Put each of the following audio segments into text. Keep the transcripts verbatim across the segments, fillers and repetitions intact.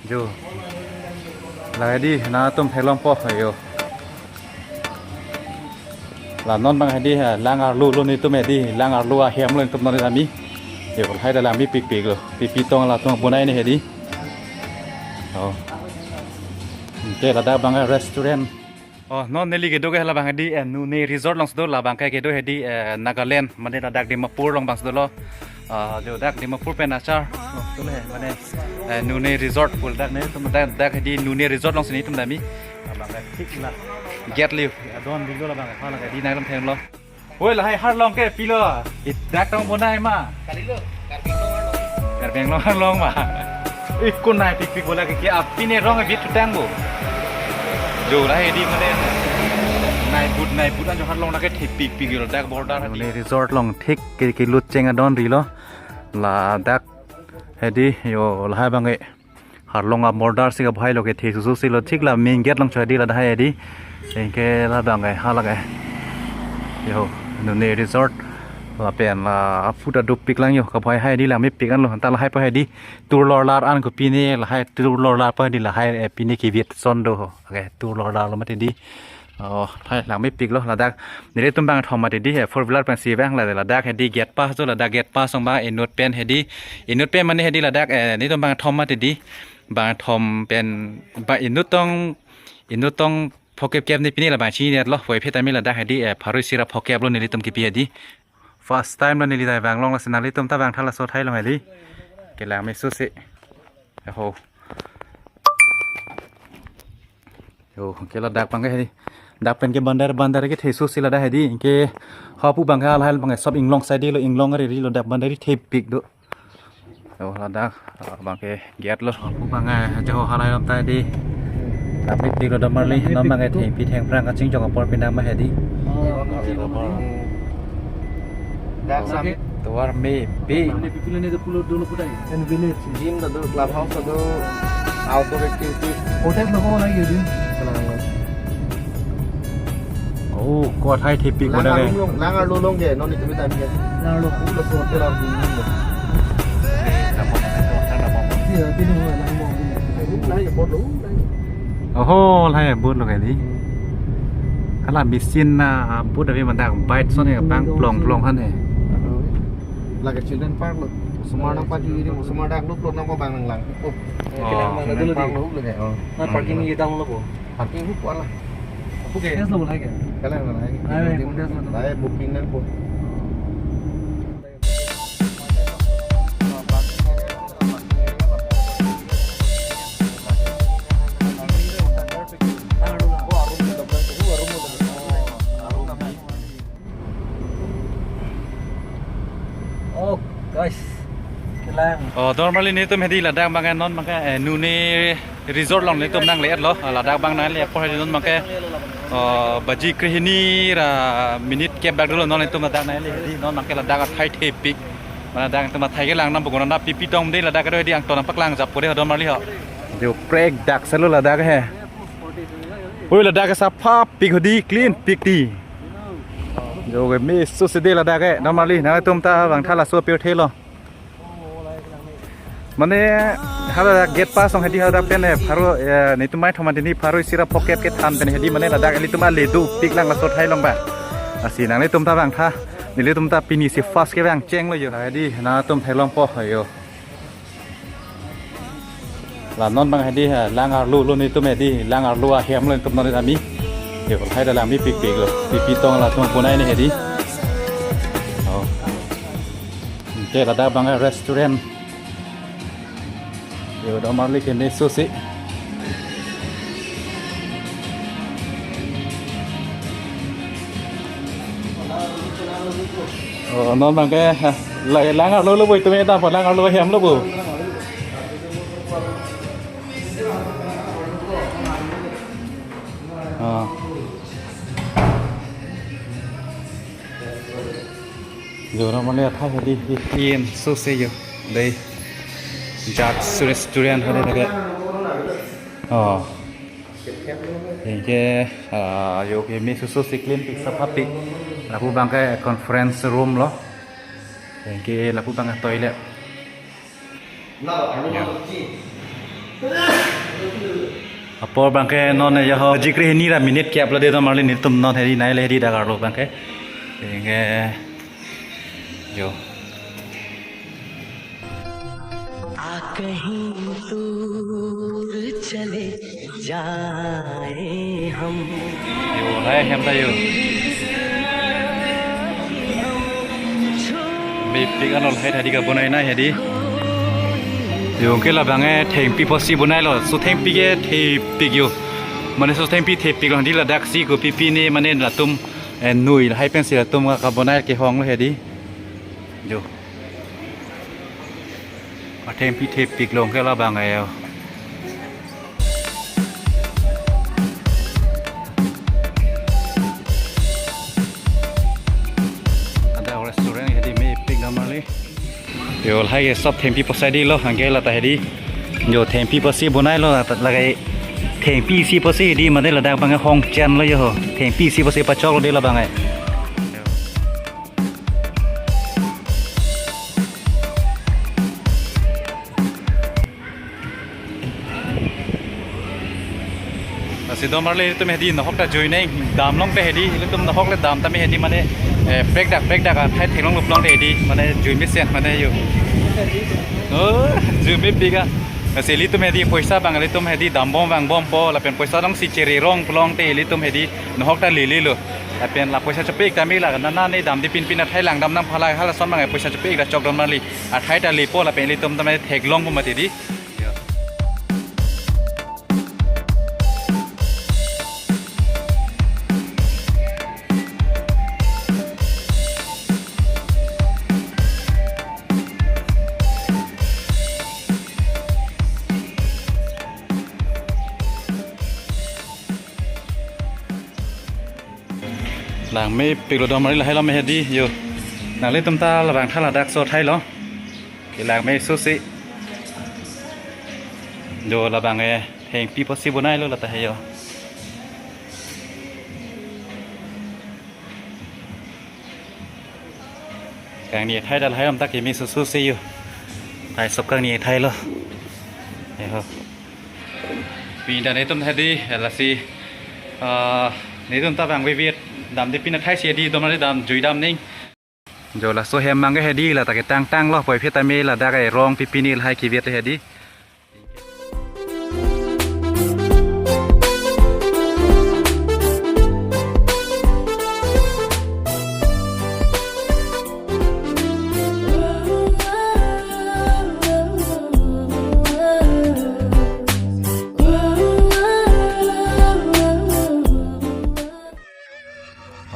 Jo. La hedi nangtum theklongpo jo. La non abang hedi ha, lang arlo lo netum hedi, lang arlo ahem lo netum non ami. Jo, lahai ta langmepikpik lo. Pipi tong latum bonai ne hedi. Oh. Anke ladak abang restaurant. Oh, non neli kedo ke labang hedi, eh, Nune Resort alongsi do, labang ke kedo hedi, eh, Nagaland, mane ladak Dimapur along abangsi dolo. Ah, jo dak Dimapur pen achar. Oh, tu le, mane, eh, Nune Resort pu ladak netum dak, dak hedi Nune Resort alongsi netum dam-i. Labang ke thik la. Gate liu, adon dilo labang ke, hala ke di nangtum thenglo. Oi, lahai harlong ke pilo. It dak tong bonai ma. Kalilo, Karbi Anglong harlong. Karbi Anglong harlong ma. Ih, kunai pikpik bola ke, ke api ne rong bit tutang bo. Jo, lahai di mane. Nai but, nai but anjo harlong lake thepikpik jo dak border hedi. Nune Resort along thik ke, kelut cheng adon dilo. Ladak hedi jo lahai abang ke. Harlong a-border si kabhai lo ke the susu si lo thik la main gate along choi di la dahai di. Anke labang ke hala ke. Jo, Nune Resort. Lapen la aphu ta dopik lang jo kabhai hai di langmepik an lo. Ta lahai pa hai di. Tour lorlar an ko pine lahai tour lorlar pa di lahai, eh, pine keviet son do ho. Oke, tour lorlar lo mati di. Oh, hai langmepik lo ladak. Nelitum bangthom mati di he four wheeler pensi vang la ladak hedi gate pass do ladak gate pass along bang inut pen hedi. Inut pen mane hedi ladak, eh, netum bangthom mati di. Bangthom pen ba inut tong, inut tong phokep kep ne pine labang chinine lo. Puvoiphit tame ladak hedi, eh, pharo isi ra phokep lo nelitum kipi hedi. First time lo neli dai vanglong lasi nanglitum ta vangtha laso athai along hedi. Kelang meso se. Ho. Jo, ke ladak abang ke hedi. Dak pen ke bandar, bandar ke the susi ladak hedi. Ke hapu abang ke halahai abang ke sob inglong side lo, inglong ari lo dak bandar thepik do. Jo, ladak, ah, abang ke gate lo. Hapu abang ke jo halahai lam ta hedi. Tapi tik lo dam marli, non abang ke thengpi thengphrang kachingjok apor pinang ma hedi. Dak sam. Tovar mepi. Mane people ne do pulo dolo putai. And village. Gym ta do, club house ta do, outdoor activities. Hotel lo ko lagi din. Oh, ko athai thepik lang mana arlo ke? Long, lang arlo long ke, non itu kita ambil. Lang arlo. Itu hotel arlo long. Iya, ini mo lang mo. Lang ya boat lo. Oho, lahai boat lo ke di. Kala machine na boat ave mandak bike son he bang plong plong han he. Lake children park lo. Osomar nangpajir, osomar dak lo plot nangpabang nanglang. Oh. Oh. Children park lo, lo ke. Oh. Na parking ye dang lo bo. Parking hup wala. Oke. Test lo lahai ke? Kala lahai. Lahai, test lo. Lahai booking nangpo. Oh, guys. Kelang. Oh, don marli netum hedi ladak abang ke non abang ke, eh, Nune Resort along netum nangle-et lo. Ah, ladak abang nangle apor hedi non abang ke, oh, baji krehini ra minute kep bak dolo non netum ladak nangle hedi non abang ke ladak athai thepik. Mane ladak netum athai kelang nang bugon na pipi tong de ladak kedo hedi angton nangpaklang jap kore don marli ho. Jo prek dak selo ladak he. Oi, ladak ke sapha pik hedi, clean pik di. Jo ke meso se de ladak ke, don marli, nangtum ta vangtha laso pirthe lo. Mane, hala gate pass along hedi hala pen he, pharo, eh, netum mai thom mati ni pharo isi ra phokep kethan pen hedi, mane ladak ilitum ale dopik lang laso athai along ba. Lasi nanglitum ta vangtha, nelitum ta pini si first kevang cheng lo jo. Hedi, nangtum theklongpo jo. La non abang hedi ha, lang arlo lo netum hedi, lang arlo ahem lo netum non ami. Jo, lahai ta langmepikpik lo. Pipi tong latum bonai ne hedi. Oh. Anke ladak abang restaurant. Jo, don marli ke meso si. Oh, non abang ke, ha, la-, lang arlo lo bo, itum eta pa lang arlo ahem lo bo. Ah. Jo, don marli athai hedi, hedi, meso se jo. Dei. Judge Restaurant hedi lake. Oh. Anke, ah, jo ke meso se clean pik sapha pik. Lapu abang ke conference room lo. Anke lapu abang ke toilet. Ya. Apor abangke non ya ho, jikre hini ra minute kep lo de, to marli nelitum non hedi nai le hedi dak arlo abangke. Inge. Yo. आ कहीं दूर चले जाए हम। Yo, lahai hem ta yo. Mepik anol hai hedi kabonai nai hedi. Yo, ke labang e thengpi pusi bonai lo. So thengpi ke thepik yo. Mane so thengpi thepik lo hedi, ladak si kopi pine mane latum, eh, nui lahai pensi latum kabonai kehong lo hedi. Yo. Athengpi thepik long ke labang ayo. Ada restaurant hedi mepik do marli. Yo, lahai ke sob thengpi pusi di lo, anke lata hedi. Yo, thengpi pusi bonai lo, lata lake thengpi isi pusi di, mane ladak abang hong chen lo yo ho. Thengpi isi pusi pachok lo di labang e. Lasi do marli ilitum hedi nahok ta jui neng dam long te hedi, ilitum nahok le dam tame hedi mane, eh, pek dak pek dak athai theklong lup long te hedi mane jui mesen mane yo. Oh, jui mepik a. Lasi ilitum hedi poisa abang ilitum hedi dam bom vang bompo lapen poisa long si chere rong pu long te ilitum hedi nahok ta lili lo. Lapen la poisa chepik tame la nana ne damde pinpin athai lang dam nang phalai, halason abang poisa chepik ta chok do marli. Athai ta lepo lapen ilitum tame theklongpo mati di. Lang mepik lo do marli, lahai lo me hedi yo. Nanglitum ta labang tha ladak so thai lo. Kelang me susi. Do labang e thengpi pusi bonai lo lata he yo. Kangni athai ta lahai lam ta keme susu se yo. Thai sob kangni athai lo. Eho. Pini ta netum hedi, lasi, ah, netum ta abang viet viet damde pin athai si hedi dom nari dam jui dam neng. Jo laso hem abangke hedi lata ketang tang lo, puvoiphit tame ladak arong pipini lahai kiviet hedi.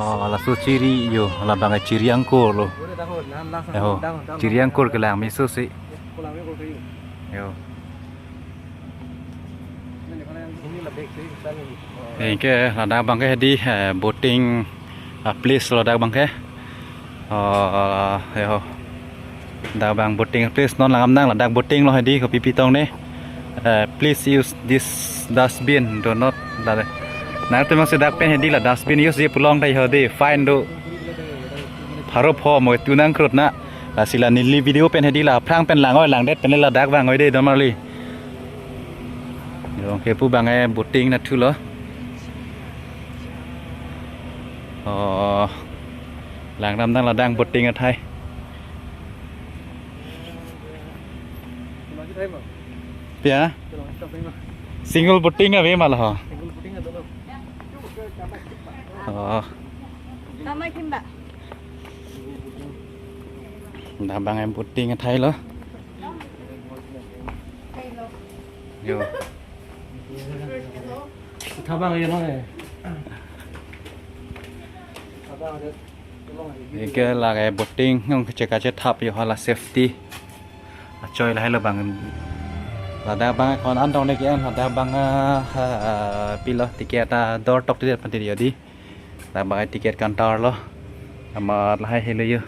Oh, laso chiri yo, labang chiri angkur lo. Eho, chiri angkur kelang meso si. Yo. Anke ladak abangke hedi, eh, boating, ah, place lo ladak abangke. Oh, eho. Dak abang boating place non langdam nang, ladak boating lo hedi kopi pitong ne. Eh, please use this dustbin, do not, dak. Nangtum si dak pen hedi la dustbin use-ji pu long ta hedi fine do. Pharo pho mo tu nangkrut na. Lasi la neli video pen hedi la aphrang pen lang-oi, langdet pen ladak vang-oi de dom nangli. Yo, ke pu abang e boating nathu lo. Oh. Langdam nang ladak boating athai. Pia? Single boating ave ma la ho. Oh. Tama kimba. Dak abang e boating athai lo. Yo. Thabang ye no e. Anke lake boating nong kacheka chethap yo hala safety. Achoi lahai lo abang. Ladak abang kon andong ne ke-en ladak abang, ah, ah, pilo ticket ador tok ticket pati yo di. Ladak abang ticket counter lo. Amat lahai helo yo.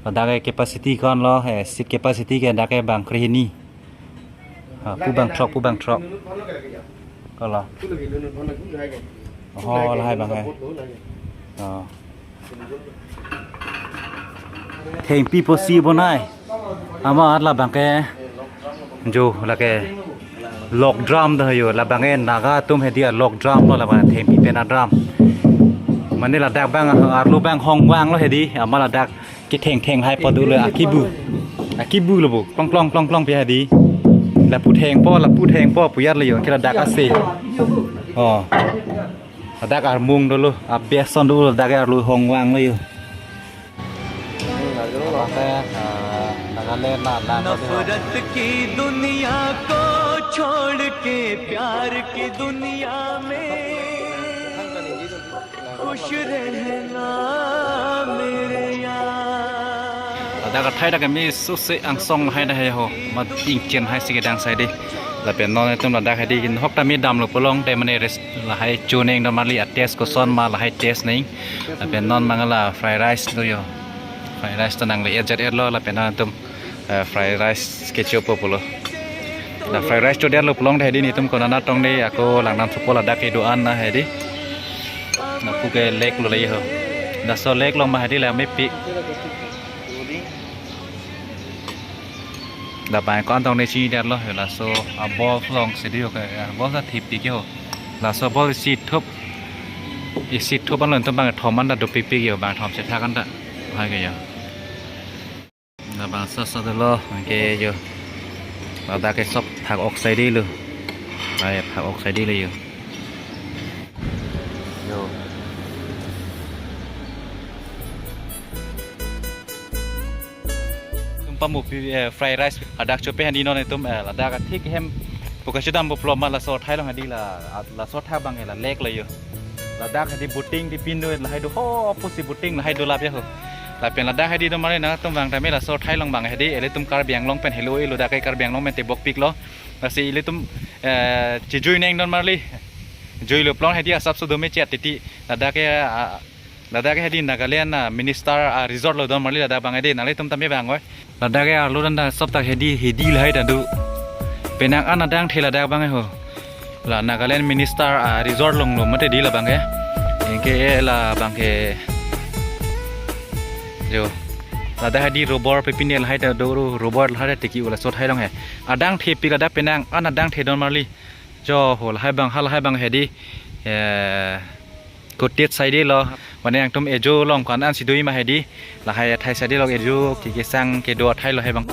Ladak ke capacity kon lo, eh, seat capacity ke dak ke bang krehini. Ha, pu bang throk, pu bang throk. Ko lo. Oh, lahai abang hai. Oh. Thengpi pusi bonai. Amat labang ke. Jo lake. Lok drum do yo, labang e Naga atum hedi a lok drum lo, labang thengpi pen a drum. Mane ladak abang arlo abang hongvang lo hedi, amat ladak ketheng theng hai padu lo akibu. Akibu lo bo, klong klong klong klong pi hedi. Lapu thengpo, lapu thengpo pu arlo yo, ke ladak ase. Oh. Ladak armung dolo, abeson dolo, ladak arlo hongvang lo yo. Ladak, ah, Nagaland na, na, na, नफरत की दुनिया को छोड़ के प्यार की दुनिया में खुश रहना मेरे यार। Ladak athai dak me suse angsong hai dak hai ho, ma ingchen hai si kedang sai di. Lapen non itum ladak hedi kin hok ta me damlo pulote mane rest lahai choningdun marli a taste koson ma lahai taste nang. Lapen non abang la fried rice do yo. Fried rice ta nangli et jat et lo lapen non itum, eh, fried rice kecho po pulo. La fried rice chodetlo pulote hedi netum konat tong di ako langdam supo ladak kedo-an na hedi. Lapu ke lake lo le ho. Laso lake along ma hedi la mepik. Labang ko-an tong ne chinidetlo, laso a ball along si di ho ke, a ball ta thepik ho. Laso ball isi thup, isi thup anlo itum bang thom an ta dopikpik ho, bang thom si thak an ta. Hai ke yo. Labang sa sa dolo, ke yo. Ladak ke sop thak ok sai di lo. Ai thak ok sai di lo yo. Yo. Itum pamu pi, eh, fried rice hadak chope hedi non itum, eh, ladak athik hem pokashi dam bo ploma laso athai along hedi la, ah, laso athak abang la lake lo yo. Ladak hedi boating di pindo lahai do ho pusi boating lahai do lap ya ho. Lapen ladak hedi do mane nangtum abang tame laso athai along abang hedi ilitum Karbi Anglong pen helo ilo dak ke Karbi Anglong pen tebokpik lo. Lasi ilitum, eh, chejui nangdun marli. Jui lo pulote hedi asap so dome chat titi. Ladak ke, ah, ladak ke hedi Nagaland, ah, minister, ah, resort lo don marli ladak abang hedi nanglitum tame vang oi. Ladak ke arlo dan da sop tak hedi hedi lahai ta do. Penang an adang the ladak abang ho. La Nagaland minister, ah, resort along lo mate di labang ke. Anke labang ke. Yo. Ladak hedi robor pepine lahai ta do ro robor lahai ta tiki ula sot hai long he. Adang thepik ladak penang an adang thedon marli. Jo ho lahai abang ha lahai abang hedi. Eh, kotit sai di lo. Mane nangtum ejo along ko-an an si do-i ma hedi. Lahai athai sai di lo ejo ke kesang kedo athai lo hai abang.